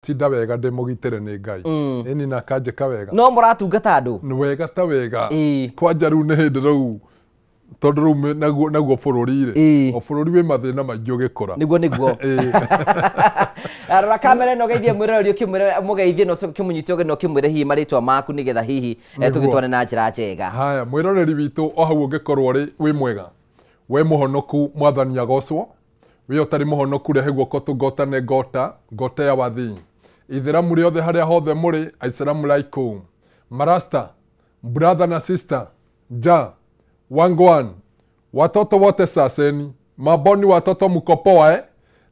Ndatinda wega ndĩ mũgitĩre nĩ Ngai. Ĩni na akanjĩka wega. No mũratungata andũ? Nĩ wega ta wega. Kwanja rĩu nĩ hĩndĩ rĩu tondũ rĩu naguo bũrũri rĩ, o bũrũri wĩ mathĩna maingĩ ũgĩkũra. Nĩguo nĩguo. Rora kamera ĩno geithie mwĩroreri ũkĩmwĩre mũgeithie na ũcoke ũkĩmũnyite ũgeni ũkĩmwĩre hihi marĩtwa maku nĩgetha hihi tũgĩtware na njĩra njega. Haya, mwĩroreri witũ o hau ũngĩkorwo ũrĩ wĩ mwega, we mũhonoku mwathani agocwo, we ũtarĩ mũhonoku rehe guoko tũngotane ngota, ngota ya wathii. Ithĩramu rĩothe harĩa hothe mũrĩ, aiceramu laiku. Marasta, brother na sister, ja, wangwan, watoto wote saseni, maboni watoto mko poa eh?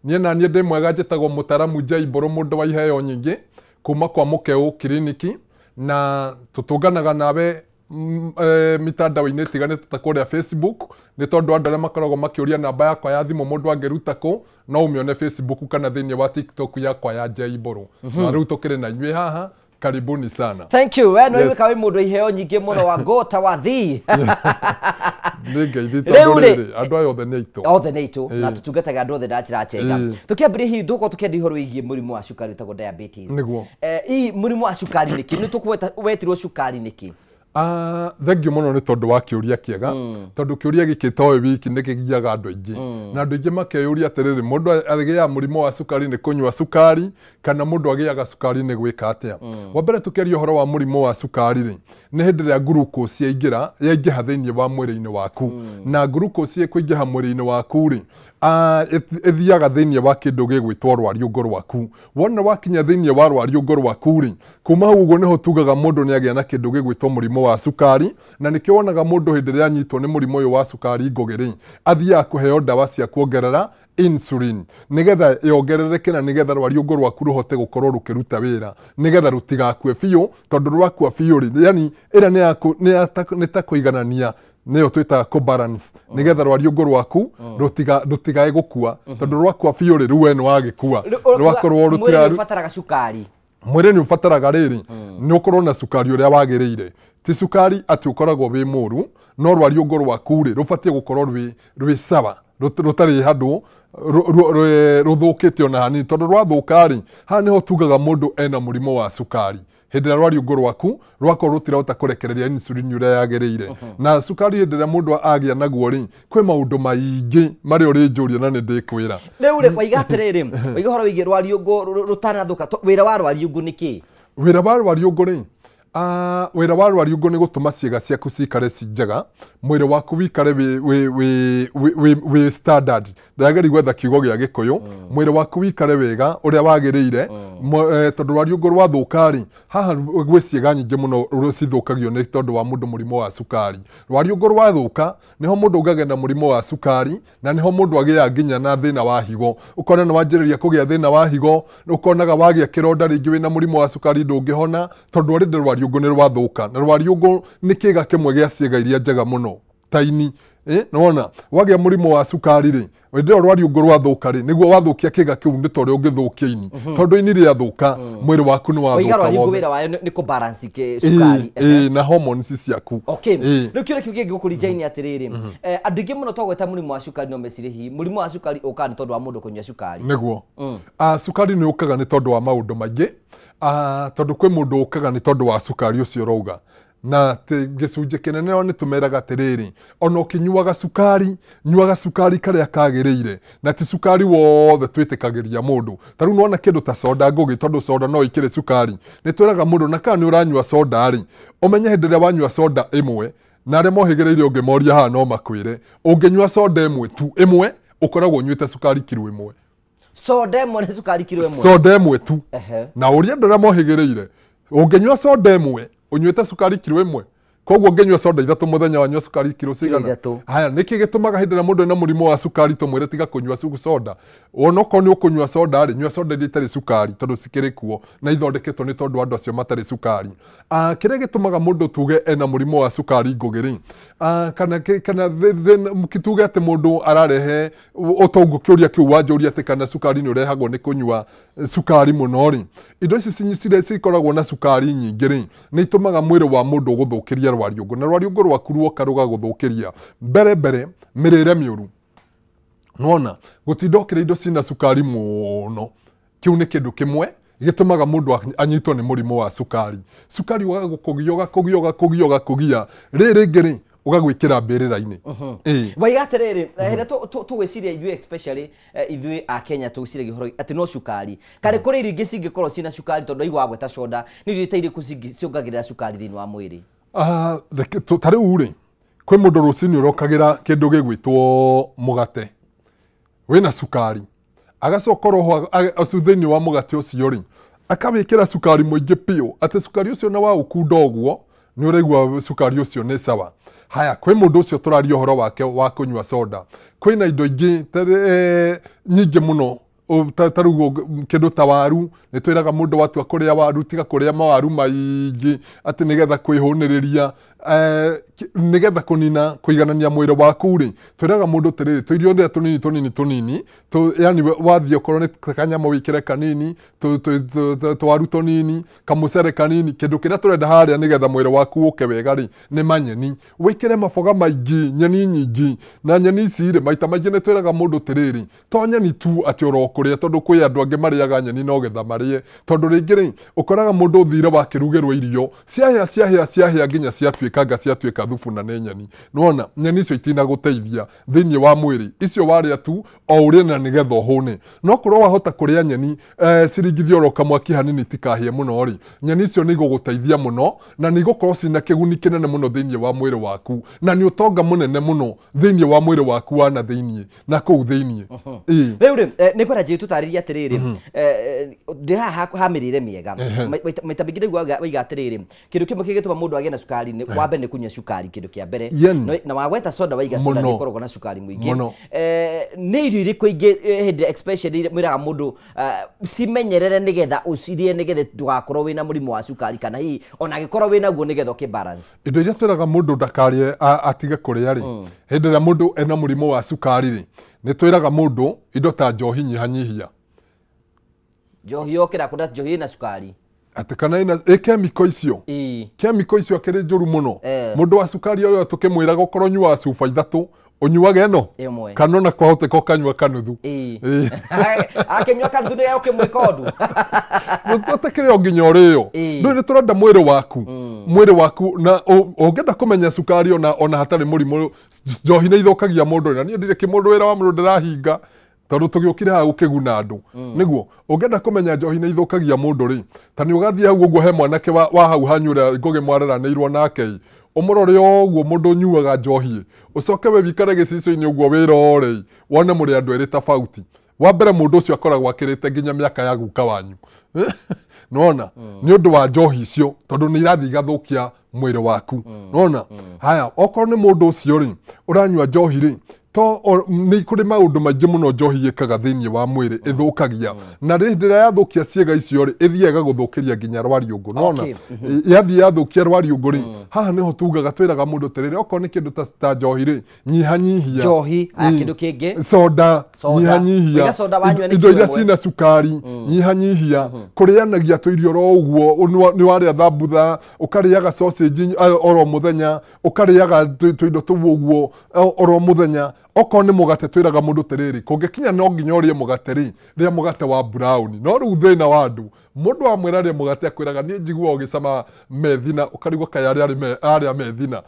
Niĩ na niĩ ndĩ mwega njĩtagwo mũtaramu J Mbũrũ mũndũ wa iheo nyingĩ kuma kwa Mũkeũ kiriniki na tũtũnganaga nawe mitandao-inĩ ĩtiganĩte ta kũrĩa Facebook nĩ tondũ andũ arĩa makoragwo makĩũria namba yakwa ya thimũ mũndũ angĩruta kũ no ũmĩone Facebook kana thĩinĩ wa TikTok yakwa ya J Mbũrũ. Na rĩu tũkĩrĩ na inyuĩ haha. Karibuni sana. Thank you. We no yes. Ikawe mundu iheo nyingĩ mũno wa ngota wa thii. Nĩ ngeithi tondũ rĩrĩ andũ aya othe nĩ aitũ. Othe nĩ aitũ na tũtungataga andũ othe na njĩra njega. Tũkĩambĩrĩria hihi tũkorwo tũkĩaria ũhoro wĩgiĩ mũrimũ wa cukari wĩtagwo diabetes. Nĩguo. Hihi mũrimũ wa cukari nĩkĩ? Nĩ tũkweta wetirwo cukari nĩkĩ? Thengiũ mũno nĩ tondũ wa kĩũria kĩega tondũ kĩũria gĩkĩ toĩ wiki nĩ kĩgiaga andũ aingĩ na andũ aingĩ makeyũria atĩrĩrĩ mũndũ agĩaga mũrimũ wa cukari nĩ kũnyua cukari kana mũndũ agĩaga cukari nĩ gwĩka atĩa. Wa mbere tũkĩaria ũhoro wa mũrimũ wa cukari rĩ nĩ hĩndĩ ĩrĩa glucose yaingĩra yaingĩha thĩinĩ wa mwĩrĩ-inĩ waku na glucose ĩkũingĩha mwĩrĩ-inĩ waku rĩ ĩthiaga thĩinĩ wa kĩndũ gĩgwĩtwo rwariũngũ rwaku. Wona wakinya thĩinĩ wa rwariũngũ rwaku rĩ kuma hau ũguo nĩho tugaga mũndũ nĩ agĩa na kĩndũ gĩgwĩtwo mũrimũ wa cukari na nĩkĩo wonaga mũndũ hĩndĩ ĩrĩa anyitwo nĩ mũrimũ ũyũ wa cukari ngũgĩ rĩ athiaga kũheo ndawa cia kuongerera insulin nĩgetha yongerereke na nĩgetha rwariũngũ rwaku rũhote gũkorwo rũkĩruta wĩra nĩgetha rũtigakue biũ tondũ rwakua biũ rĩ yani ĩrĩa nĩ ta kũiganania nĩyo twĩtaga kũbalance nĩgetha rwariũngũ rwaku rũtigae gũkua tondũ rwakua biũ rĩ rĩu we nĩ wagĩkua rwakorwo rũtira rũbataraga cukari. Mwĩrĩ nĩ ũbataraga rĩrĩ nĩ ũkorwo na cukari ũrĩa wagĩrĩire ti cukari atĩ ũkoragwo wĩ mũru no rwariũngũ rwaku rĩ rũbatiĩ gũkorwo rwĩ sawa rũtarĩ handũ rũthũkĩte ona hanini tondũ rwathũka rĩ haha nĩho tugaga mũndũ ena mũrimũ wa cukari hĩndĩ ĩrĩa rwariũngũ rwaku rwakorwo rũtirahota kũrekereria insulin ũrĩa yagĩrĩire. Na cukari hĩndĩ ĩrĩa mũndũ agĩa naguo rĩ kwĩ maũndũ maingĩ marĩa ũrĩnjũria na nĩ ndĩkwĩra. Rĩu rĩ waiga atĩrĩrĩ waiga ũhoro wĩgiĩ rwariũngũ rũtanathũka wĩra wa rwariũngũ nĩ kĩ? Wĩra wa rwariũngũ rĩ wĩra wa rwariũngũ nĩ gũtũma ciĩga ciaku cikare ci njega mwĩrĩ waku wikare wĩ standard. Ndĩrageria gwetha kiugo gĩa Gĩkũyũ mwĩrĩ waku wikare wega ũrĩa wagĩrĩire tondũ rwariũngũ rwathũka rĩ haha gwĩ ciĩga nyingĩ mũno cithũkagio nĩ tondũ wa mũndũ mũrimũ wa cukari. Rwariũngũ rwathũka nĩho mũndũ ũgagĩa na mũrimũ wa cukari na nĩho mũndũ agĩaga nginya na thĩna wa higo. Ũkona nĩ wanjĩrĩria kũgĩa thĩna wa higo ũkonaga wagĩa kĩronda rĩngĩ wĩna mũrimũ wa cukari ndũngĩhona tondũ already rwariũngũ nĩ rwathũka na rwariũngũ nĩ kĩĩga kĩmwe gĩa ciĩga iria njega mũno ta ini. Nĩwona wagĩa mũrimũ wa cukari rĩ hĩndĩ ĩyo rwariũngũ rwathũka rĩ nĩguo wathũkia kĩĩga kĩu nĩ ta ũrĩa ũngĩthũkia ini tondũ ini rĩathũka mwĩrĩ waku nĩ wathũka wothe. Wĩra wayo nĩ kũbalance cukari na hormones ciaku. Okay rĩu kĩũria kĩu kĩngĩ gũkũria ini atĩrĩrĩ andũ aingĩ mũno twagweta mũrimũ wa cukari no mecirie hihi mũrimũ wa cukari ũkaga nĩ tondũ wa mũndũ kũnyua cukari. Nĩguo cukari nĩ ũkaga nĩ tondũ wa maũndũ maingĩ tondũ kwĩ mũndũ ũkaga nĩ tondũ wa cukari ũcio ũrauga na gĩcunjĩ kĩnene nĩ tũmeraga atĩrĩrĩ ona ũkĩnyuaga cukari nyuaga cukari karĩa kagĩrĩire na ti cukari wothe twĩtĩkagĩria mũndũ. Ta rĩu nĩwona kĩndũ ta soda ngũgĩ tondũ soda no ĩkĩre cukari nĩ twĩraga mũndũ na kana nĩ ũranyua soda rĩ ũmenye hĩndĩ ĩrĩa wanyua soda ĩmwe na arĩa mohĩgĩrĩire ũngĩmoria haha no makwĩre ũngĩnyua soda ĩmwe tu ĩmwe ũkoragwo ũnyuĩte cukari kiro ĩmwe. Soda ĩmwe nĩ cukari kiro ĩmwe. Soda ĩmwe tu na ũria andũ arĩa mohĩgĩrĩire ũngĩnyua soda ĩmwe ũnyuĩte cukari kiro ĩmwe koguo ũngĩnyua soda ithatũ mũthenya wanyua cukari kiro cigana. Haya nĩkĩ gĩtũmaga hĩndĩ ĩrĩa mũndũ ena mũrimũ wa cukari tũmwĩre tiga kũnyua soda onokorwo nĩ ũkũnyua soda rĩ nyua soda iria itarĩ cukari tondũ cikĩrĩ kuo na ithondeketwo nĩ tondũ andũ acio matarĩ cukari. Kĩrĩa gĩtũmaga mũndũ tuge ena mũrimũ wa cukari ngũgĩ rĩ kana tuge atĩ mũndũ ararehe ũtongu kĩũria kĩu wanjũria atĩ kana cukari nĩ ũrehagwo nĩ kũnyua cukari mũno rĩ indo ici cikoragwo na cukari nyingĩ rĩ nĩ itũmaga mwĩrĩ wa mũndũ gũthũkĩria rwariũngũ na rwariũngũ rwaku ruoka rũgagũthũkĩria. Mbere mbere mĩrĩre mĩũru nĩwona gũtinda ũkĩrĩa indo cina cukari mũno kĩu nĩ kĩndũ kĩmwe gĩtũmaga mũndũ anyitwo nĩ mũrimũ wa cukari. Cukari ũgagũkũgia ũgakũgia ũgakũgia ũgakũgia, rĩrĩ rĩngĩ rĩ ũgagwĩkĩra mbĩrĩra-inĩ. Waiga atĩrĩrĩ, hĩndĩ tũgwĩciria ithuĩ especially ithuĩ a Kenya tũgwĩciragia ũhoro atĩ no cukari, karĩ kũrĩ irio ingĩ cingĩkorwo ciĩna cukari, tondũ aigua wagweta soda, nĩ irio ta irĩkũ ciongagĩrĩra cukari thĩinĩ wa mwĩrĩ? Ta rĩu rĩ, kwĩ mũndũ rũcinĩ ũrokagĩra kĩndũ gĩgwĩtwo mũgate wĩna cukari, agacoka roho ũcio thĩinĩ wa mũgate ũcio rĩ akawĩkĩra cukari mũingĩ biũ, atĩ cukari ũcio na waũkunda ũguo nĩ ũraigua cukari ũcio nĩ sawa. Haya, kwĩ mũndũ ũcio tũraria ũhoro wake wa kũnyua soda, kwĩna indo ingĩ nyingĩ mũno, ta rĩu kĩndũ ta waru, nĩ twĩraga mũndũ watua kũrĩa waru tiga kũrĩa mawaru maingĩ atĩ nĩgetha kwĩhũnĩrĩria, nĩgetha kũnina kũiganania mwĩrĩ waku rĩ, twĩraga mũndũ atĩrĩrĩ, tũirio ũrĩa tũnini tũnini tũnini, yani wathiĩ okorwo nĩ kanyama wĩkĩre kanini, twaru tũnini, kamũcere kanini, kĩndũ kĩrĩa tũrenda harĩa nĩgetha mwĩrĩ waku ũke wega rĩ nĩ manyeni, wĩkĩre maboga maingĩ, nyeni nyingĩ. Na nyeni ici rĩ, maita maingĩ nĩ twĩraga mũndũ atĩrĩrĩ, to nyeni tu atĩ ũrokũrĩa, tondũ kwĩ andũ angĩ marĩaga nyeni no getha marĩe, tondũ rĩngĩ rĩ ũkoraga mũndũ ũthire wakĩrugĩrwo irio ciahĩa ciahĩa ciahĩa nginya ciatuĩka nga ciatuĩka thubu na nĩ nyeni. Nĩwona nyeni icio itinagũteithia thĩinĩ wa mwĩrĩ, icio warĩa tu o ũrĩe na nĩgetha ũhũne. No korwo wahota kũrĩa nyeni ciringithio oro kamwaki hanini tikahĩe mũno rĩ, nyeni icio nĩ igũgũteithia mũno na nĩ igũkorwo cina kĩguni kĩnene mũno thĩinĩ wa mwĩrĩ waku, na nĩ ũtonga mũnene mũno thĩinĩ wa mwĩrĩ waku wa na thĩinĩ na kũu thĩinĩ. Rĩu rĩ, nĩ kwenda njĩĩ tũtarĩrie atĩrĩrĩ, ndĩ haha ha mĩrĩre mĩega, maita maingĩ ndaigua waiga atĩrĩrĩ, kĩndũ kĩmwe kĩngĩtũma mũndũ agĩe na cukari nĩ wa mbere nĩ kũnyua cukari, kĩndũ kĩa mbere, na wagweta soda waiga soda nĩ ĩkoragwo na cukari mũingĩ. Nĩ irio irĩkũ ingĩ hĩndĩ especially mwĩraga mũndũ cimenyerere nĩgetha ũcirĩe nĩgetha ndũgakorwo wĩna mũrimũ wa cukari, kana hihi ona angĩkorwo wĩna guo nĩgetha ũkĩ balance? Indo iria twĩraga mũndũ ndakarĩe atige kũrĩa rĩ, hĩndĩ ĩrĩa mũndũ ena mũrimũ wa cukari rĩ, nĩ twĩraga mũndũ indo ta njohi nyihanyihia. Njohi yokĩra kũnda njohi ĩna cukari, atĩ kana ĩna kemiko icio, kemiko icio akĩrĩ njũru mũno. Mũndũ wa cukari ũrĩa tũkĩmwĩraga ũkorwo ũnyuaga cuba ithatũ, ũnyuage ĩno kana ona kwahoteka ũkanyua kanuthu. Akĩnyua kanuthu nĩ ũkĩmwĩka ũndũ tũtakĩrĩ o nginya ũrĩo. Ndũĩ nĩ tũrenda mwĩrĩ waku, mwĩrĩ waku, na ũngĩenda kũmenya cukari ona hatarĩ mũrimũ, njohi nĩ ithũkagia mũndũ, na niĩ ndirĩ kĩmũndũ wĩra wa mũndũ ndĩrahinga tondũ tũgĩũkire haha gũkĩguna andũ. Nĩguo ũngĩenda kũmenya njohi nĩ ithũkagia mũndũ rĩ, ta nĩ ũgathiĩ hau ũguo he mwanake wa hau hanyu ũrĩa Ngũgĩ mwareranĩirwo nake ĩ, ũmũrore ũguo mũndũ ũnyuaga njohi, ũcoke we wĩikare gĩcicio-inĩ ũguo wĩrore, wone mũrĩ andũ erĩ tofauti. Wa mbere mũndũ ũcio akoragwo akĩrĩte nginya mĩaka ya guka wanyu. Nĩwona nĩ ũndũ wa njohi icio, tondũ nĩ irathiĩ igathũkia mwĩrĩ waku. Nĩwona haya, okorwo nĩ mũndũ ũcio rĩ ũranyua njohi rĩ, to nĩ kũrĩ maũndũ maingĩ mũno njohi ĩkaga thĩinĩ wa mwĩrĩ, ĩthũkagia, na hĩndĩ ĩrĩa yathũkia ciĩga icio rĩ, ĩthiaga ĩgagũthũkĩria nginya rwariũngũ. Nĩwona yathiĩ yathũkia rwariũngũ rĩ, haha nĩho tugaga twĩraga mũndũ atĩrĩrĩ, okorwo nĩ kĩndũ ta njohi rĩ, nyihanyihia njohi. Kĩndũ kĩngĩ soda, nyihanyihia indo iria cina cukari, nyihanyihia kũrĩanagia tũirio oro ũguo, nĩ warĩa thambutha, ũkarĩaga sausage oro mũthenya, ũkarĩaga tũindo tũu ũguo oro mũthenya. Okorwo nĩ mũgate twĩraga mũndũ atĩrĩrĩ, kũngĩkinya no nginya ũrĩe mũgate rĩ, rĩa mũgate wa brown. No rĩu thĩna wa andũ, mũndũ wamwĩra rĩa mũgate akwĩraga niĩ njiguaga ũgĩcama methina, ũkarigwo kaĩ arĩa methina.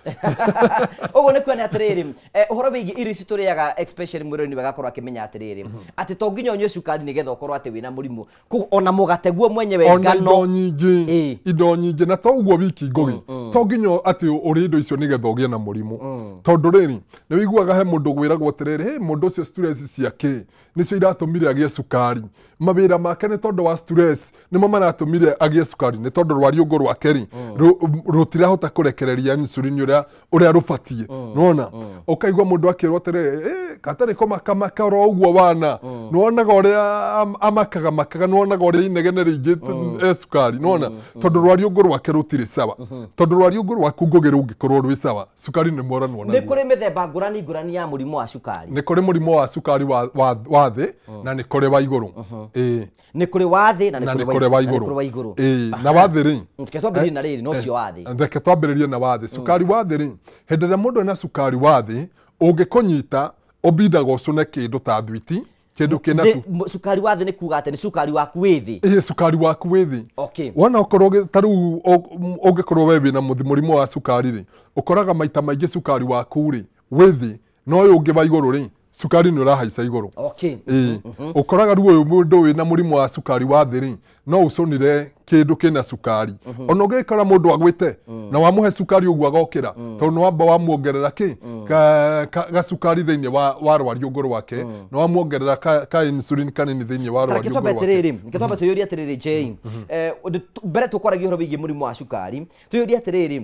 Ũguo nĩ kuona atĩrĩrĩ, ũhoro wĩgiĩ irio ici tũrĩaga especially mwĩrĩ-inĩ wega akorwo akĩmenya atĩrĩrĩ, atĩ to nginya ũnyue cukari nĩgetha ũkorwo atĩ wĩna mũrimũ, koguo ona mũgate guo mwenyewe, ngano, indo nyingĩ, indo nyingĩ, na to ũguo wiki Ngũgĩ, to nginya atĩ ũrĩe indo icio nĩgetha ũgĩe na mũrimũ. Tondũ rĩrĩ, nĩ ũiguaga he mũndũ gwĩragwo atĩrĩrĩ, hey, mũndũ ũcio stress ciake nĩcio iratũmire agĩe cukari, mawĩra make nĩ tondũ wa stress nĩmo maratũmire agĩe cukari, nĩ tondũ rwariũngũ rwake rĩ rũtirahota kũrekereria insulin ũrĩa rũbatiĩ. Nĩwona ũkaigua mũndũ akĩrwo atĩrĩrĩ, gatarĩ kũmakamaka oro ũguo wana, nĩwonaga ũrĩa amakaga makaga, nĩwonaga ũrĩa inegene rĩingĩ e cukari. Nĩwona tondũ rwariũngũ rwake rũtirĩ sawa, tondũ rwariũngũ rwaku Ngũgĩ rũngĩkorwo rwĩ sawa, cukari nĩ mworanwo naguo. Nĩ kũrĩ mĩthemba ngũrani ngũrani ya mũrimũ wa cukari. Nĩ kũrĩ mũrimũ wa cukari wa thĩ na nĩ kũrĩ wa igũrũ. Nĩ kũrĩ wa thĩ na nĩ kũrĩ wa igũrũ. Na wa thĩ rĩ, reke twambĩrĩrie na rĩrĩ, no ũcio wa thĩ. Reke twambĩrĩrie na wa thĩ. Cukari wa thĩ rĩ, hĩndĩ ĩrĩa mũndũ ena cukari wa thĩ, ũngĩkũnyita ũbindaga ũcũne kĩndũ ta thwiti, Kĩndũ kĩna cukari wa thĩ nĩ kuga atĩ nĩ cukari waku wĩ thĩ. Ĩĩ, cukari waku wĩ thĩ. Okay. Wona okorwo ta rĩu ũngĩkorwo we wĩna mũrimũ wa cukari rĩ, ũkoraga maita maingĩ cukari waku rĩ wĩ thĩ, no ũyũ ũngĩ wa igũrũ rĩ, cukari nĩ ũrahaica igũrũ. Okay. Ĩĩ, ũkoraga rĩu ũyũ mũndũ wĩna mũrimũ wa cukari wa thĩ rĩ, no ũcũnire kĩndũ kĩna cukari. Ona ũngĩkora mũndũ agwĩte na wamũhe cukari ũguo agokĩra, tondũ nĩ wamba wamuongerera kĩ gacukari thĩinĩ wa rwariũngũ rwake, na wamuongerera ka insulin kanini thĩinĩ wa rwariũngũ rwake. Reke twambe twĩyũrie atĩrĩrĩ, Jane, mbere tũkwaragia ũhoro wĩgiĩ mũrimũ wa cukari, twĩyũrie atĩrĩrĩ,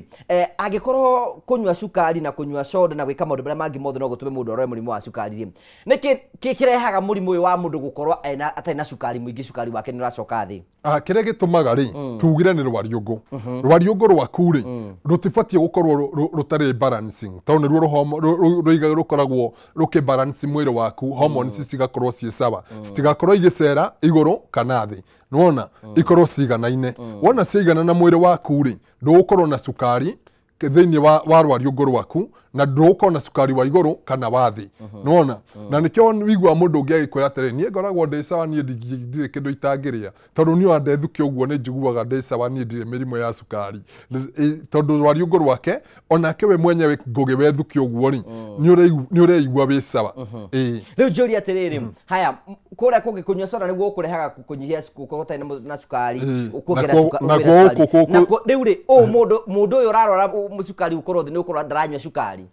angĩkorwo kũnyua cukari na kũnyua soda na gwĩka maũndũ marĩa mangĩ mothe no gũtũme mũndũ arware mũrimũ wa cukari rĩ, nĩkĩ kĩrehaga mũrimũ ũyũ wa mũndũ gũkorwo atarĩ na cukari mũingĩ, cukari wake nĩ ũracoka thĩ? Kĩrĩa gĩtũmaga rĩ, tugire nĩ rwariũngũ. Rwariũngũ rwaku rĩ, rũtibatiĩ gũkorwo rũtarĩ balancing, tondũ nĩruo rũkoragwo rũkĩbalance mwĩrĩ waku, hormones cigakorwo ciĩ sawa, citigakorwo igĩcera igũrũ kana thĩ, nĩwona ikorwo ciganaine. Wona ciaigana na mwĩrĩ waku rĩ, ndũgũkorwo na cukari thĩinĩ wa rwariũngũ rwaku, na ndũgũkorwo na cukari wa igũrũ kana wa thĩ, nĩwona. Na nĩkĩo wiguaga mũndũ ũngĩ agĩkwĩra atĩrĩ, niĩ ngoragwo ndĩ sawa, niĩ ndirĩ kĩndũ itangĩrĩa, tondũ niĩ wandethũkia ũguo nĩ njiguaga ndĩ sawa, niĩ ndirĩ mĩrimũ ya cukari, tondũ rwariũngũ rwake onake we mwenyewe Ngũgĩ wethũkia ũguo rĩ, nĩ ũreigua wĩ sawa. Rĩu njũrie atĩrĩrĩ, haya, kũrĩa kũngĩ kũnyua soda nĩguo gũkũrehaga kũnyihia gũkorwo ũtarĩ na cukari, kuongerera cukari. Rĩu rĩ, ũũ mũndũ ũyũ ũrarwara cukari ũkorwo thĩ nĩ ũkorwo ndaranyua cukari.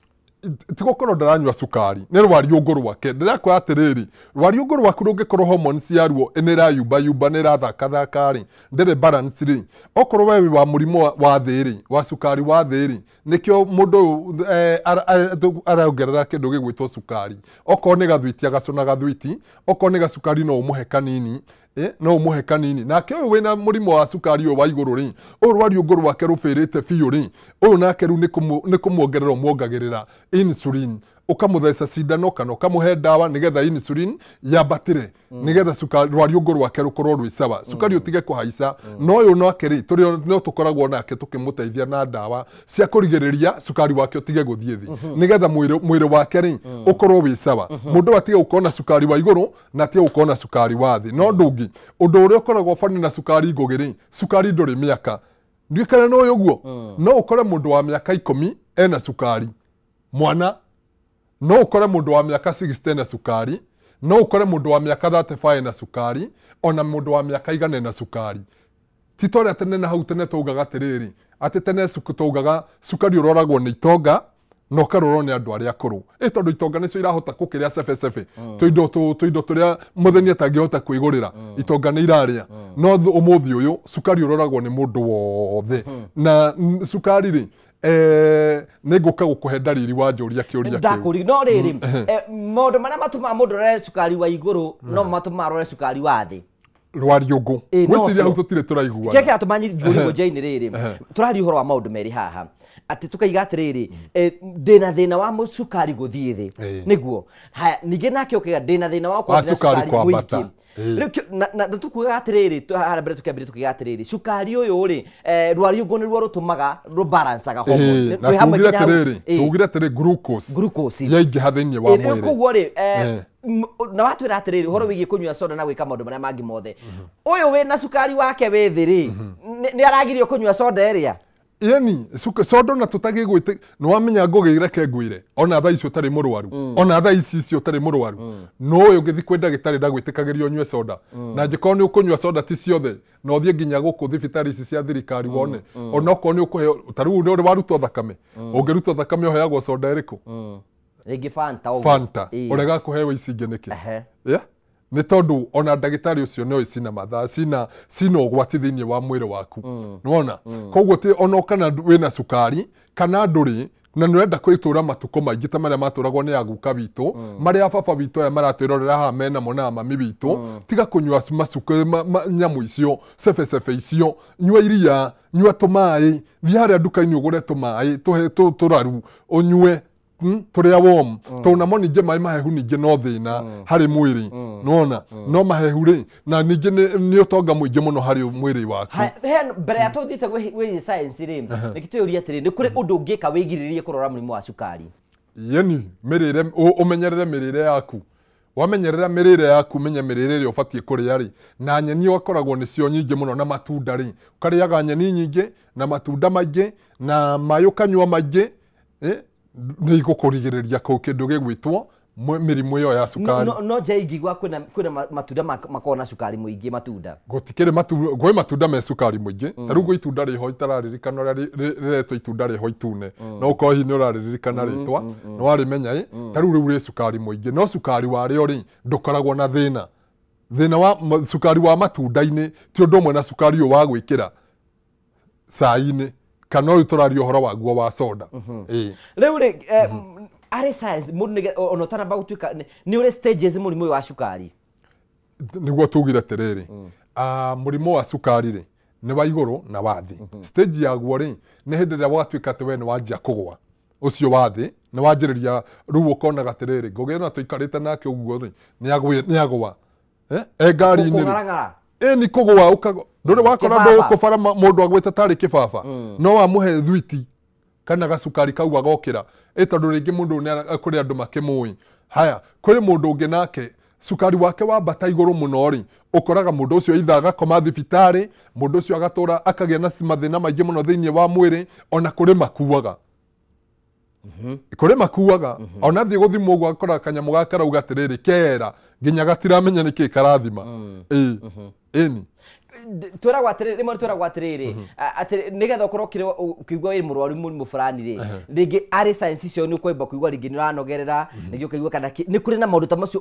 Ti gũkorwo ndaranyua cukari, nĩ rwariũngũ rwake. Ndĩrakwĩra atĩrĩrĩ, rwariũngũ rwaku rũngĩkorwo hormones yaruo nĩ ĩrayumbayumba, nĩ ĩrathakathaka rĩ, ndĩrĩ balance rĩ, okorwo we wĩ wa mũrimũ wa thĩ rĩ, wa cukari wa thĩ rĩ, nĩkĩo mũndũ ũyũ arongerera kĩndũ gĩgwĩtwo cukari. Okorwo nĩ gathwiti agacũna gathwiti, okorwo nĩ gacukari no ũmũhe kanini, no ũmũhe kanini. Nake ũyũ wĩna mũrimũ wa cukari ũyũ wa igũrũ rĩ, ũyũ rwariũngũ rwake rũbĩrĩte biũ rĩ, ũyũ nake rĩu nĩ kũmuongerera ũmuongagĩrĩra insulin, ũkamũtheca cindano kana ũkamũhe ndawa nĩgetha insulin yambatĩre, nĩgetha cukari rwariũngũ rwake rũkorwo rwĩ sawa, cukari ũtige kũhaica. No ũyũ nake rĩ, tũrĩ no tũkoragwo nake tũkĩmũteithia na ndawa cia kũrigĩrĩria cukari wake ũtige gũthiĩ thĩ, nĩgetha mwĩrĩ wake rĩ ũkorwo wĩ sawa. Mũndũ atige gũkorwo na cukari wa igũrũ na atige gũkorwo na cukari wa thĩ. No ũndũ ũngĩ, ũndũ ũrĩa ũkoragwo bani na cukari Ngũgĩ rĩ, cukari ndũrĩ mĩaka. Ndiũĩ kana nĩ ũĩ ũguo? No ũkore mũndũ wa mĩaka 10 ena cukari, mwana. No ũkore mũndũ wa mĩaka 60 ena cukari, no ũkore mũndũ wa mĩaka 35 ena cukari, ona mũndũ wa mĩaka 100 ena cukari. Ti ta ũrĩa tene na hau tene twaugaga atĩrĩrĩ, atĩ tene twaugaga cukari ũroragwo nĩ itonga na ũkarorwo nĩ andũ arĩa akũrũ. Ĩ tondũ itonga nĩcio irahota gũkĩrĩa cebecebe, tũindo tũrĩa mũthenya atangĩhota kwĩgũrĩra, itonga nĩ irarĩa. No ũmũthĩ ũyũ cukari ũroragwo nĩ mũndũ wothe. Na cukari rĩ, nĩ ngũka gũkũhe ndariri wanjũria kĩũria kĩu. Ndakũria. No rĩrĩ, maũndũ marĩa matũmaga mũndũ arore cukari wa igũrũ no matũmaga arore cukari wa thĩ. Rwariũngũ. Ngwĩciria hau tũtirĩ tũraiguana. Kĩrĩa kĩratũma ngũrigwo Jane rĩrĩ, tũraria ũhoro wa maũndũ merĩ haha, atĩ tũkaiga atĩrĩrĩ, ndĩna thĩna wa cukari gũthiĩ thĩ, nĩguo. Haya, ningĩ nake ũkaiga ndĩna thĩna wa gũkorwo ndĩna cukari mũingĩ. Rĩu na tũkugaga atĩrĩrĩ, harĩa mbere tũkĩambĩrĩria tũkiuga atĩrĩrĩ, cukari ũyũ rĩ, rwariũngũ nĩruo rũtũmaga rũbalancaga hormone. Na tugire atĩrĩrĩ, glucose yaingĩha thĩinĩ wa mwĩrĩ. Koguo rĩ, na watwĩra atĩrĩrĩ, ũhoro wĩgiĩ kũnyua soda na gwĩka maũndũ marĩa mangĩ mothe, ũyũ wĩna cukari wake wĩ thĩ rĩ, nĩ aragirio kũnyua soda ĩrĩa? Yani soda na tũtagĩgwĩte, nĩ wamenya Ngũgĩ reke ngwĩre, ona thaa ici ũtarĩ mũrwaru, ona thaa ici ici ũtarĩ mũrwaru, no ũyũ ũngĩthiĩ kwĩ ndagĩtarĩ ndagwĩtĩkagĩria ũnyue soda. Na angĩkorwo nĩ ũkũnyua soda ti ciothe, na ũthiĩ nginya gũkũ thibitarĩ ici cia thirikari wone, ona okorwo nĩ ũkũheo, ta rĩu nĩ warutwo thakame, ũngĩrutwo thakame ũheagwo soda ĩrĩkũ? Rĩngĩ Fanta ũguo. Fanta, ũrega kũheo ici ingĩ nĩkĩ? Nĩ tondũ ona ndagĩtarĩ ũcio nĩoĩ cina mathaa, cina ũgwati thĩinĩ wa mwĩrĩ waku. Nĩwona? Koguo ti ona kana wĩna cukari kana ndũrĩ, na nĩ ũrenda kwĩtũra matukũ maingĩ ta marĩa matũragwo nĩ aguka witũ, marĩa baba witũ aya maratwĩrorera haha menamo na mami witũ, tiga kũnyua nyamũ icio, cebecebe icio, nyua iria, nyua tũmaĩ, thiĩ harĩa nduka-inĩ ũgũre tũmaĩ, tũraru, ũnyue tũrĩa warm, tondũ namo ningĩ maĩ mahehu ningĩ no thĩna harĩ mwĩrĩ, nĩwona? No mahehu rĩ, na ningĩ nĩ ũtonga mũingĩ mũno harĩ mwĩrĩ waku. Mbere ya tũthiĩte gwĩ science rĩ, nĩkĩ twĩyũrie atĩrĩ, nĩ kũrĩ ũndũ ũngĩka wĩgirĩrĩrie kũrwara mũrimũ wa cukari? Yeni, mĩrĩre, ũmenyerere mĩrĩre yaku. Wamenyerera mĩrĩre yaku, menye mĩrĩre ĩrĩa ũbatiĩ kũrĩa rĩ, na nyeni ũgakoragwo nĩcio nyingĩ mũno na matunda rĩ, ũkarĩaga nyeni nyingĩ na matunda maingĩ na maĩ ũkanyua maingĩ, nĩ igũkũrigĩrĩria kũu kĩndũ gĩgwĩtwo mĩrimũ ĩyo ya cukari. No nje ingĩigua kwĩna matunda makoragwo na cukari mũingĩ matunda. Gũtikĩrĩ matunda, gwĩ matunda me cukari mũingĩ. Ta rĩu gwĩ itunda rĩho itararirikana ũrĩa rĩretwo itunda rĩho itune. No ũkorwo hihi nĩ ũraririkana rĩtwa, nĩ warĩmenya ĩ, ta rĩu rĩu rĩ cukari mũingĩ, no cukari warĩo rĩ ndũkoragwo na thĩna. Thĩna wa cukari wa matunda-inĩ ti ũndũ ũmwe na cukari ũyũ wa gwĩkĩra cai-inĩ kana ũyũ tũraria ũhoro waguo wa soda. Rĩu rĩ arĩ science mũndũ ona ũtanamba gũtuĩka nĩ ũrĩ stages mũrimũ ũyũ wa cukari. Nĩguo tugire atĩrĩrĩ, mũrimũ wa cukari rĩ nĩ wa igũrũ na wa thĩ. Stage yaguo rĩ nĩ hĩndĩ ĩrĩa gwatuĩka atĩ we nĩ wanjia kũgũa, ũcio wa thĩ nĩ wanjĩrĩria rĩu ũkonaga atĩrĩrĩ, Ngũgĩ ona tũikarĩte nake ũguo rĩ nĩ agũa e ngari-inĩ rĩ ĩ nĩ kũgũa ũkagũa. Ndũrĩ wakora ndũgũkũbara mũndũ agwĩte tarĩ kĩbaba, no wamũhe thwiti kana gacukari kau agokĩra ĩ tondũ rĩngĩ mũndũ nĩ kũrĩ andũ makĩmũĩ. Haya, kũrĩ mũndũ ũngĩ nake cukari wake wambata igũrũ mũno rĩ, ũkoraga mũndũ ũcio either agakoma thibitarĩ, mũndũ ũcio agatũra akagĩa na mathĩna maingĩ mũno thĩinĩ wa mwĩrĩ, ona kũrĩ makuaga. Kũrĩ makuaga, ona thiĩ gũthimwo ũguo akora kanyamũ gaka karauga atĩrĩrĩ kera nginya gatiramenya nĩkĩ karathima. Ĩni twĩragwo atĩrĩrĩ, rĩmwe twĩragwo atĩrĩrĩ atĩ nĩgetha ũkorwo ũkĩigua wĩ mũrwaru mũrimũ fulani rĩ, rĩngĩ arĩ science icio nĩ ũkwamba kũigua rĩngĩ nĩ ũranogerera, rĩngĩ ũkaigua kana nĩ kũrĩ na maũndũ ta macio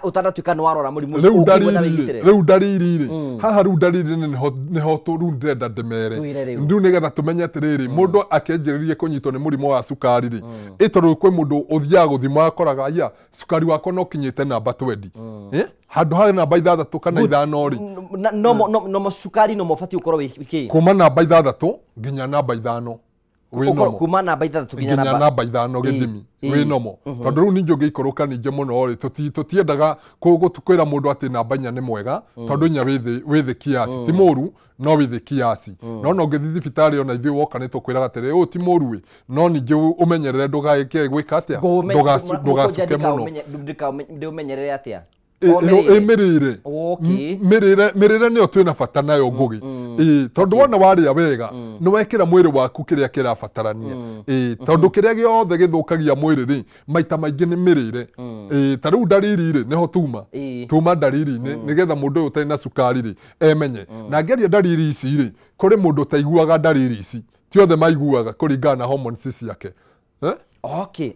ũtanatuĩka nĩ warora mũrimũ ũcio ũngĩigua na wĩgitĩre. Rĩu ndariri rĩ, haha rĩu ndariri nĩho rĩu ndĩrenda ndĩmere rĩu nĩgetha tũmenye atĩrĩrĩ, mũndũ akĩanjĩrĩria kũnyitwo nĩ mũrimũ wa cukari rĩ, ĩ tondũ kwĩ mũndũ ũthiaga gũthima akoraga aya cukari wakwa no ũkinyĩte namba 20, handũ ha namba 6 kana 5 rĩ, no cukari no mabatiĩ gũkorwo wĩ kĩ? Kuma namba 6 nginya namba 5 wĩ nomo. Kuma namba 6 nginya namba 5 gĩthimi wĩ nomo. Tondũ rĩu ningĩ ũngĩikũrũka ningĩ mũno rĩ, tũtiendaga kwĩra mũndũ atĩ namba 4 nĩ mwega, tondũ 4 wĩ thĩ kiasi, ti mũru no wĩ thĩ kiasi. No no ũngĩthiĩ thibitarĩ ona ithuĩ woka nĩ tũkwĩraga atĩrĩ, ũyũ ti mũru ĩ, no ningĩ ũmenyerere ndũgaĩke gwĩka atĩa, ndũgacuke mũno. Ndĩũmenyerere atĩa? Mĩrĩre mĩrĩre nĩyo twĩna bata nayo Ngũgĩ, tondũ wona warĩa wega nĩ wekĩra mwĩrĩ waku kĩrĩa kĩrabatarania, tondũ kĩrĩa gĩothe gĩthũkagia mwĩrĩ rĩ maita maingĩ nĩ mĩrĩre. Ta rĩu ndariri rĩ nĩho tuma ndariri-inĩ nĩgetha mũndũ ũyũ ũtarĩ na cukari rĩ emenye. Na ngĩaria ndariri ici rĩ, kũrĩ mũndũ ũtaiguaga ndariri ici, ti othe maiguaga kũringana na hormones ciake. Okay.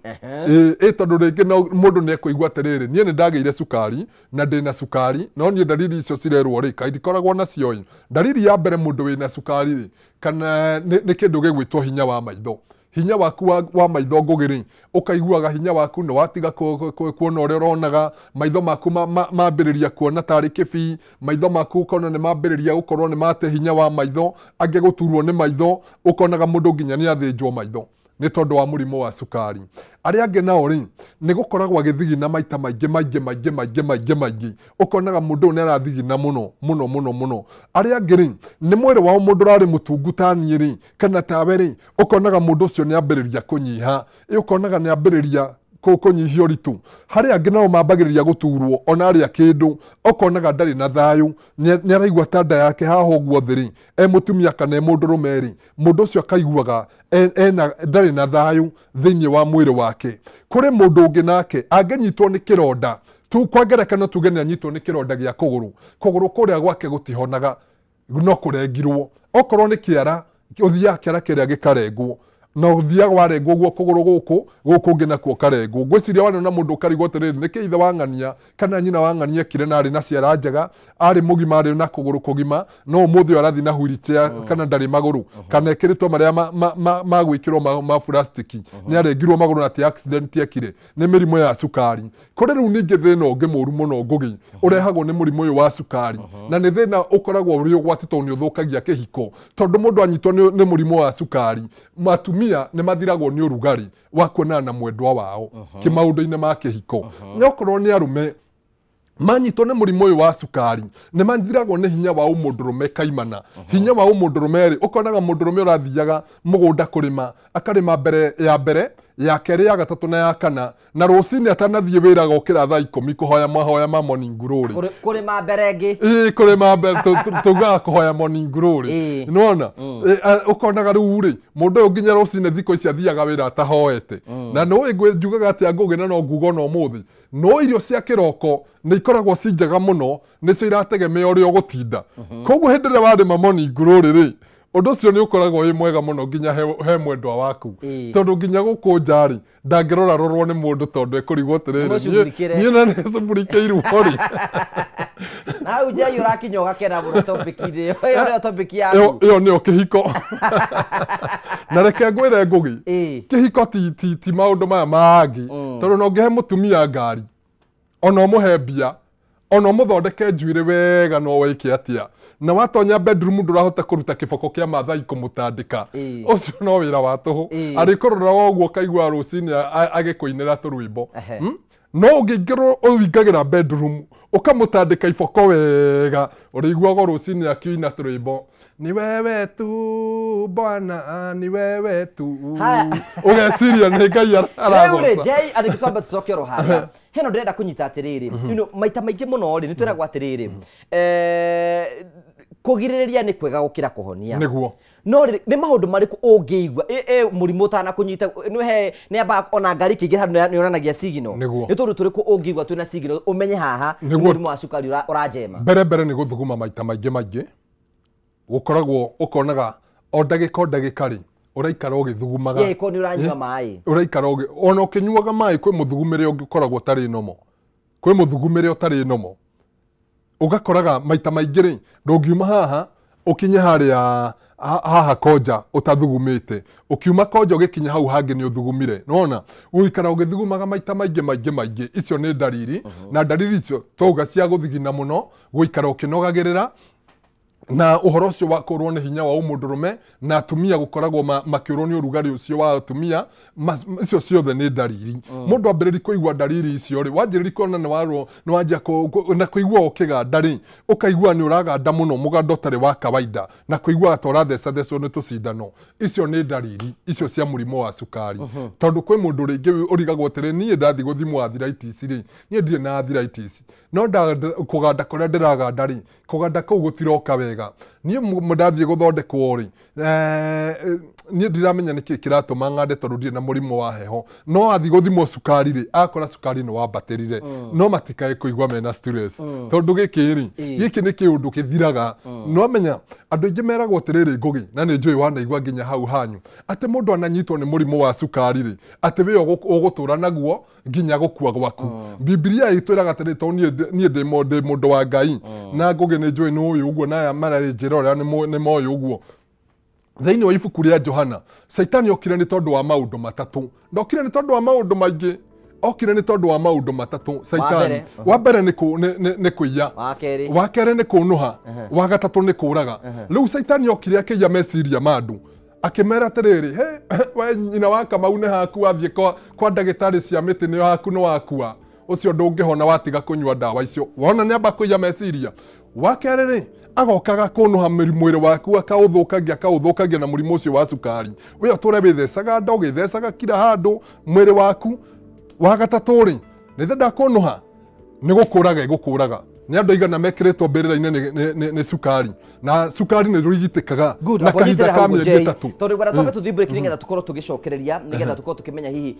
Ĩ tondũ rĩngĩ mũndũ nĩ ekũigua atĩrĩrĩ, niĩ nĩ ndagĩire cukari na ndĩna cukari, no niĩ ndariri icio cirerwo rĩ kaĩ ndikoragwo nacio ĩ. Ndariri ya mbere mũndũ wĩna cukari rĩ, kana nĩ kĩndũ gĩgwĩtwo hinya wa maitho. Hinya waku wa maitho Ngũgĩ rĩ, ũkaiguaga hinya waku nĩ watiga kuona ũrĩa ũronaga, maitho maku mambĩrĩria kuona tarĩ kĩbii, maitho maku ũkona nĩ mambĩrĩria gũkorwo nĩ mate hinya wa maitho, angĩ gũturwo nĩ maitho, ũkonaga mũndũ nginya nĩ athĩnjwo maitho nĩ tondũ wa mũrimũ wa cukari. Arĩa angĩ nao rĩ nĩ gũkoragwo agĩthigina maita maingĩ maingĩ maingĩ maingĩ maingĩ maingĩ, ũkonaga mũndũ ũyũ nĩ arathigina mũno mũno mũno mũno. Arĩa angĩ rĩ nĩ mwĩrĩ wao mũndũ ũrarĩ mũtungu ta niĩ rĩ kana tawe rĩ, ũkonaga mũndũ ũcio nĩ ambĩrĩria kũnyiha, ũkonaga nĩ ambĩrĩria kũnyihia ũritũ. Harĩ angĩ nao mambagĩrĩria gũturwo ona arĩa kĩndũ, ũkonaga ndarĩ na thayũ, nĩ araigua ta nda yake haha ũguo thĩ rĩ, e mũtumia kana e mũndũrũme rĩ, mũndũ ũcio akaiguaga ena ndarĩ na thayũ thĩinĩ wa mwĩrĩ wake. Kũrĩ mũndũ ũngĩ nake angĩnyitwo nĩ kĩronda tu, kwa ngerekano tuge nĩ anyitwo nĩ kĩronda gĩa kũgũrũ, kũgũrũ kũrĩa gwake gũtihonaga no kũrengirwo, okorwo nĩ kĩara ũthiaga kĩara kĩrĩa gĩkarengwo, na ũthiaga warengwo guo kũgũrũ gũkũ gũkũ ũngĩ nakuo karengwo. Ngwĩciria wanona mũndũ ũkarigwo atĩrĩrĩ, nĩkĩ ithe wa ng'ania kana nyina wa ng'ania ekire na arĩ na ciara njega, arĩ mũgima, arĩ na kũgũrũ kũgima, no ũmũthĩ ũyũ arathiĩ na wheelchair kana ndarĩ magũrũ, kana ekĩrĩtwo marĩa ma gwĩkĩrwo ma plastiki, nĩ arengirwo magũrũ na ti accident ekire, nĩ mĩrimũ ya cukari. Kũrĩ rĩu ningĩ thĩna ũngĩ mũru mũno Ngũgĩ ũrehagwo nĩ mũrimũ ũyũ wa cukari, na nĩ thĩna ũkoragwo ũrĩ ũgwati tondũ nĩ ũthũkagia kĩhiko, tondũ mũndũ anyitwo nĩ mũrimũ wa cukari, matumia nĩ mathiragwo nĩ ũrugarĩ wa kuonana na mwendwa wao kĩmaũndũ-inĩ ma kĩhiko. Okorwo nĩ arũme manyitwo nĩ mũrimũ ũyũ wa cukari, nĩ mathiragwo nĩ hinya wa ũmũndũrũme kaimana. Hinya wa ũmũndũrũme rĩ, ũkonaga mũndũrũme ũrathiaga mũgũnda kũrĩma, akarĩma mbere ya mbere Ya kerĩ, ya gatatũ na ya kana, na rũcinĩ atanathiĩ wĩra gokĩra thaa 10 kũhoya mahoya ma morning glory. Kũrĩma mbere ĩngĩ. Ĩĩ, kũrĩma mbere tugaga kũhoya morning glory. Nĩwona ũkonaga rĩu rĩ mũndũ ũyũ nginya rũcinĩ thikũ ici athiaga wĩra atahoete. Na nĩũĩ njugaga atĩa Ngũgĩ, na no nguga ona ũmũthĩ, no irio cia kĩroko nĩ ikoragwo ci njega mũno, nĩcio irategemea ũrĩa ũgũtinda. Koguo hĩndĩ ĩrĩa warĩma morning glory rĩ, ũndũ ũcio nĩ ũkoragwo wĩ mwega mũno nginya he mwendwa waku, tondũ nginya gũkũ nja rĩ ndangĩrora rorwo nĩ mũndũ, tondũ ekũrigwo atĩrĩrĩ, niĩ na nĩcugurikĩirwo rĩ. Na hau Njei ũrakinya ũgakena mũno topic-inĩ ĩyo, nĩyo topic yaku. Ĩyo nĩyo kĩhiko. Na reke ngwĩre Ngũgĩ, kĩhiko ti maũndũ maya mangĩ, tondũ no ũngĩhe mũtumia ngari, ona ũmũhe mbia, ona ũmũthondeke njuĩrĩ wega, no wĩke atĩa, na watonya bedroom ndũrahota kũruta kĩboko kĩa Maathai kũmũtandĩka, ũcio no wĩra wa tũhũ. Arĩkũrora ũguo ũkaigua rũcinĩ agĩkũinĩra tũrwĩmbo. No ũngĩingĩrwo ũingagĩra bedroom ũkamũtandĩka iboko wega, ũrĩiguaga rũcinĩ akĩina tũrwĩmbo, ni wewe tu Bwana, ni wewe tu, ũgeciria nĩ Ngai aragoca. Rĩu rĩ Njei, andũ twambe tũcoke oro harĩa heno ndĩrenda kũnyita atĩrĩrĩ, maita maingĩ mũno rĩ nĩ twĩragwo atĩrĩrĩ, kũgirĩrĩria nĩ kwega gũkĩra kũhonia. Nĩguo. No nĩ maũndũ marĩkũ ũngĩigua mũrimũ ũtanakũnyita, nĩ amba ona ngari kĩingĩ handũ nĩ yonanagia signal, nĩ tũndũ tũrĩkũ ũngĩigua twĩna signal ũmenye haha nĩ mũrimũ wa cukari ũranjema? Mbere mbere nĩ gũthuguma maita maingĩ maingĩ, gũkoragwo ũkonaga o ndagĩka o ndagĩka rĩ ũraikara ũgĩthugumaga. Ĩĩ, nĩ ũranyua maĩ. Ũraikara ona ũkĩnyuaga maĩ kwĩ mũthugumĩre ũngĩkoragwo ũtarĩ nomo, kwĩ mũthugumĩre ũtarĩ nomo. Ũgakoraga maita maingĩ rĩ ndũngiuma haha ũkinye harĩa haha konja ũtathugumĩte, ũkiuma konja ũgĩkinya hau hangĩ nĩ ũthugumire. Nĩwona ũikara ũgĩthugumaga maita maingĩ maingĩ maingĩ, icio nĩ ndariri. Na ndariri icio twauga cia gũthigina mũno, gũikara ũkĩnogagĩrĩra, na ũhoro ũcio wa kũrwo nĩ hinya wa ũmũndũrũme, na atumia gũkoragwo makĩũrwo nĩ ũrugarĩ ũcio wa atumia, icio ciothe nĩ ndariri. Mũndũ ambĩrĩria kũigua ndariri icio rĩ, wanjĩrĩria kuona nĩ wanjia na kũigua ũkĩganda rĩ, ũkaigua nĩ ũraganda mũno, mũgando ũtarĩ wa kawaida, na kũigua ta ũrathecathecwo nĩ tũcindano, icio nĩ ndariri icio cia mũrimũ wa cukari. Tondũ kwĩ mũndũ rĩngĩ ũrigagwo atĩrĩ, niĩ ndathiĩ gũthimwo arthritis rĩ, niĩ ndirĩ na arthritis, no kũganda kũrĩa ndĩraganda rĩ, kũganda kũu gũtiroka wega. Niĩ ndathiĩ gũthondekwo rĩ, niĩ ndiramenya nĩkĩ kĩratũma ng'ande tondũ ndirĩ na mũrimũ wa heho. No athiĩ gũthimwo cukari rĩ, akora cukari nĩ wambatĩrire. No matikae kũigua mena stress, tondũ gĩkĩ rĩ, gĩkĩ nĩ kĩũndũ kĩthiraga. No amenya andũ aingĩ meragwo atĩrĩrĩ Ngũgĩ, na nĩ njũĩ wanaigua nginya hau hanyu, atĩ mũndũ ananyitwo nĩ mũrimũ wa cukari rĩ, atĩ wĩyo ũgũtũra naguo nginya gũkua gwaku. Bibilia ĩtwĩraga atĩrĩ, tondũ niĩ ndĩ mũndũ wa Ngai, na Ngũgĩ nĩ njũĩ nĩ ũĩ ũguo, na aya mararĩ njĩra ũrĩa nĩ moĩ ũguo. Thĩinĩ wa ibuku rĩa Johana, Caitani okire nĩ tondũ wa maũndũ matatũ. Ndokire nĩ tondũ wa maũndũ maingĩ, okire nĩ tondũ wa maũndũ matatũ. Caitani wa mbere nĩ kũiya, wa kerĩ nĩ kũnũha, wa gatatũ nĩ kũraga. Rĩu Caitani okire akĩiya meciria ma andũ, akĩmera atĩrĩrĩ, he we nyina wa Kamau nĩ haku wathiĩ kwa ndagĩtarĩ cia mĩtĩ nĩ haku nĩ wakua, ũcio ndũngĩhona watiga kũnyua ndawa icio. Wona nĩ amba kũiya meciria. Wa kerĩ rĩ, agokaga kũnũha mwĩrĩ waku, akaũthũkagia na mũrimũ ũcio wa cukari. We ũtũre wĩthecaga nda, ũgĩthecaga kila handũ mwĩrĩ waku. Wa gatatũ rĩ, nĩ thenda kũnũha, nĩ gũkũraga ĩgũkũraga. Nĩ andũ aigana mekĩrĩtwo mbĩrĩra-inĩ nĩ cukari, na cukari nĩ rũrigitĩkaga na kahinda ka mĩeri 3. Tondũ gwenda twambe tũthiĩ break nĩgetha tũkorwo tũgĩcokereria, nĩgetha tũkorwo tũkĩmenya hihi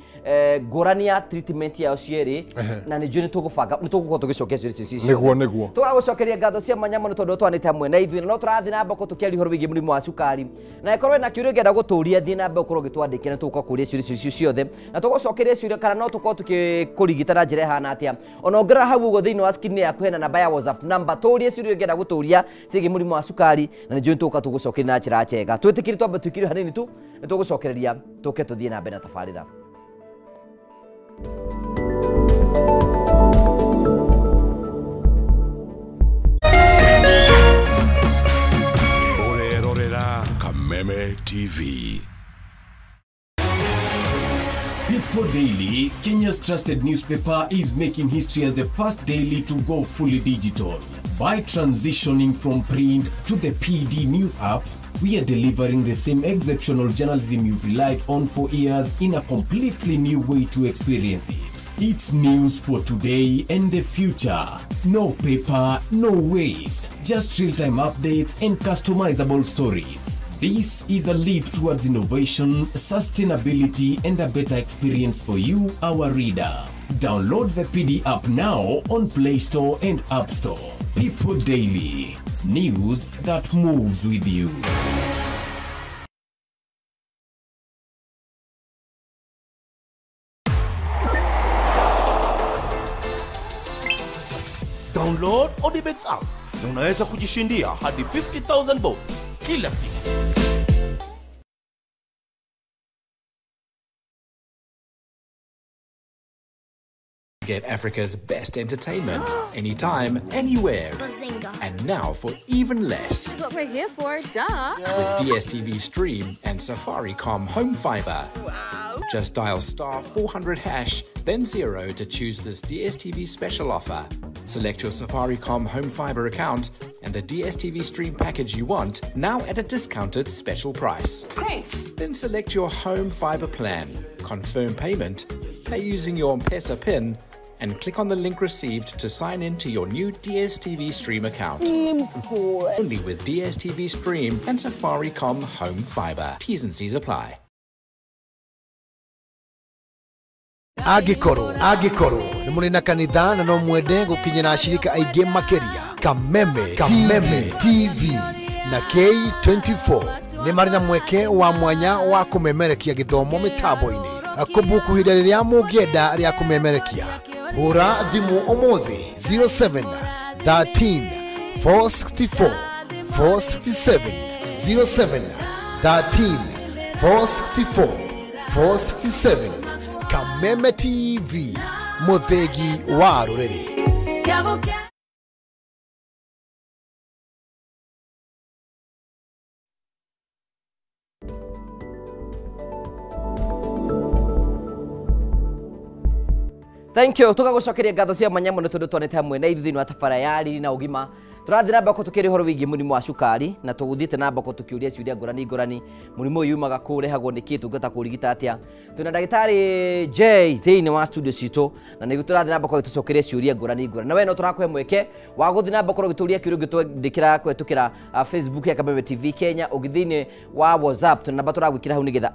ngũrani ya treatment yao cierĩ, na nĩ njũĩ nĩ tũgũbanga nĩ tũgũkorwo tũgĩcokia ciũria icio ciothe. Nĩguo, nĩguo. Tũgagũcokeria ngatho cia mwanya mũno tondũ twanĩte hamwe na ithuĩ, na no tũrathiĩ na mbere tũkĩaria ũhoro wĩgiĩ mũrimũ wa cukari. Na ĩkorwo ĩna kĩũria ũngĩenda gũtũria, thiĩ na mbere ũkorwo ũgĩtwandĩkĩra, nĩ tũgũka kũria ciũria icio ciothe, na tũgũcokeria ciũria kana no tũkorwo tũkĩkũrigita na njĩra ĩhana atĩa. Ona ũngĩrora hau ũguo thĩinĩ wa screen yaku hena namba ya WhatsApp namba, tũrie ciũria ũngĩenda gũtũria ciĩgiĩ mũrimũ wa cukari, na nĩ njũĩ tũgũka tũgũcokeria na njĩra njega. Twĩtĩkĩrie twambe tũikire hanini tu, nĩ tũgũcokereria tũke tũthiĩ na mbere na tabarĩra. Ũrerorera Kameme TV. People Daily, Kenya's trusted newspaper, is making history as the first daily to go fully digital. By transitioning from print to the PD News app, We are delivering the same exceptional journalism you've relied on for years in a completely new way to experience it. It's news for today and the future. No paper, no waste. Just real-time updates and customizable stories. This is a leap towards innovation, sustainability, and a better experience for you, our reader. Download the PD app now on Play Store and App Store. People Daily. News that moves with you. Download Odibets app na unaweza kujishindia hadi 50,000 bob kila siku. Get Africa's best entertainment anytime, anywhere. Bazinga. And now for even less. That's what we're here for, duh. With DSTV Stream and Safaricom Home Fiber. Wow. Just dial *400#, then 0 to choose this DSTV special offer. Select your Safaricom Home Fiber account and the DSTV Stream package you want, now at a discounted special price. Great. Then select your Home Fiber plan, confirm payment, pay using your M-Pesa PIN, and click on the link received to sign in to your new DSTV Stream account. Simple. Only with DSTV Stream and Safaricom Home Fiber. T's and C's apply. Angĩkorwo nĩ mũrĩ na kanitha na no mwende gũkinyĩra ashirika aingĩ makĩria, Kameme TV na K24 nĩ marĩ na mweke wa mwanya wa kũmemerekia gĩthomo mĩtambo-inĩ. Kũbuku ihinda rĩrĩa mũngĩenda rĩa kũmemerekia. Hũra thimũ ũmũthĩ 07 13 464 467 07 13 464 467. Kameme TV, mũthĩgi wa rũrĩrĩ. Thank you. Tugagucokeria ngatho cia mwanya muno tondu twanete hamwe na ithuĩ thĩinĩ wa tabara ya riri na ũgima. Tũrathiĩ na mbere tũkĩaria ũhoro wĩgiĩ mũrimũ wa cukari na tũgũthiĩte na mbere tũkĩũria ciũria ngũrani ngũrani. Mũrimũ ũyũ umaga kũ, ũrehagwo nĩkĩ, tũngĩhota kũũrigita atĩa? Twĩna ndagĩtarĩ J thĩinĩ wa studio citũ na nĩguo tũrathiĩ na mbere tũcokerie ciũria ngũrani ngũrani. Na we no tũrakũhe mweke wa gũthiĩ na mbere ũgĩtũria kĩũria ũngĩtwandĩkĩra kũhetũkĩra Facebook ya Kameme TV Kenya, ũngĩ thĩinĩ wa WhatsApp tũna namba tũragwĩkĩra hau nĩgetha